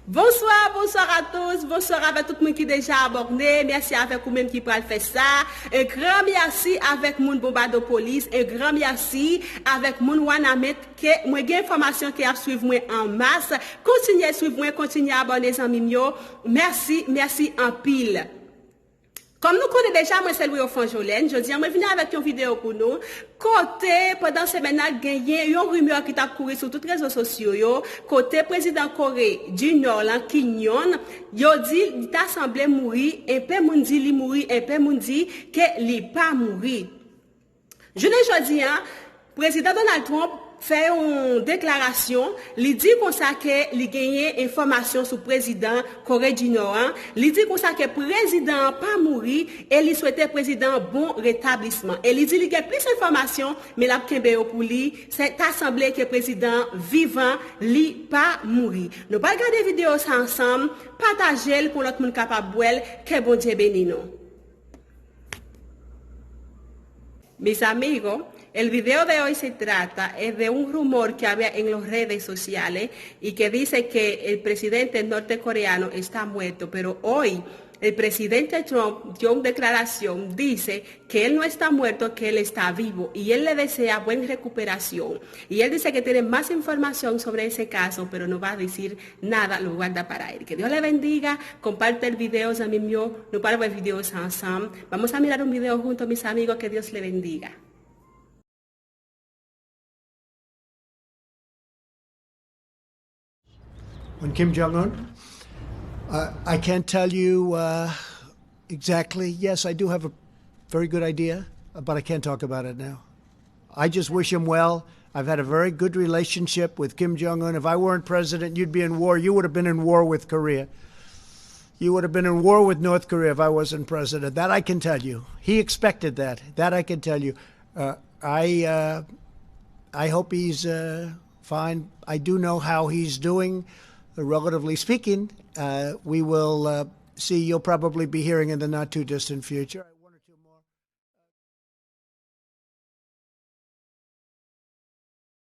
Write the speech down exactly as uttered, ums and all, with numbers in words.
Bonsoir, bonsoir à tous, bonsoir avèk tout moun ki deja abòne, mèsi avèk ou menm ki pral fè sa, un grand merci avèk moun Bonbadopolis, un grand merci avèk moun Wanament, ke mwen gen enfòmasyon ke ap swiv mwen an mas, kontinye swiv mwen, kontinye abòne zanmi m yo, mèsi, mèsi anpil. Kòm nou konnen deja, mwen se Louis Offrand Jolène. Jodi a, mwen vini avèk yon videyo pou nou. Kote, pandan semèn nan, genyen yon rimè ki t ap kouri sou tout rezo sosyo yo, kote prezidan Kore di Nò lan, Kim Jong-un, yo di li ta sanble mouri, enpe moun di li mouri, enpe moun di ke li pa mouri. Jounen jodi a, prezidan Donald Trump fè yon deklarasyon, li di konsa ke li genyen enfòmasyon sou prezidan Kore di Nò an, li di konsa ke prezidan an pa mouri e li swete prezidan an bon retablisman. E li di li gen plis enfòmasyon, men l ap kenbe yo pou li. Se ta sanble ke prezidan an vivan, li pa mouri. Nou pral gade videyo sa ansanm, pataje l pou lòt moun kapab wè l, ke Bondye beni nou. Mis amigos, el video de hoy se trata es de un rumor que había en las redes sociales y que dice que el presidente nortecoreano está muerto, pero hoy el presidente Trump dio una declaración, dice que él no está muerto, que él está vivo y él le desea buena recuperación. Y él dice que tiene más información sobre ese caso, pero no va a decir nada, lo guarda para él. Que Dios le bendiga, comparte el video, zanmi m yo, nou pral wè videyo sa ansanm. Vamos a mirar un video juntos, mis amigos, que Dios le bendiga. On Kim Jong Un? Uh, I can't tell you uh, exactly. Yes, I do have a very good idea, uh, but I can't talk about it now. I just wish him well. I've had a very good relationship with Kim Jong Un. If I weren't president, you'd be in war. You would have been in war with Korea. You would have been in war with North Korea if I wasn't president. That I can tell you. He expected that. That I can tell you. Uh, I, uh, I hope he's uh, fine. I do know how he's doing, relatively speaking. Uh, we will uh, see. You'll probably be hearing in the not too distant future.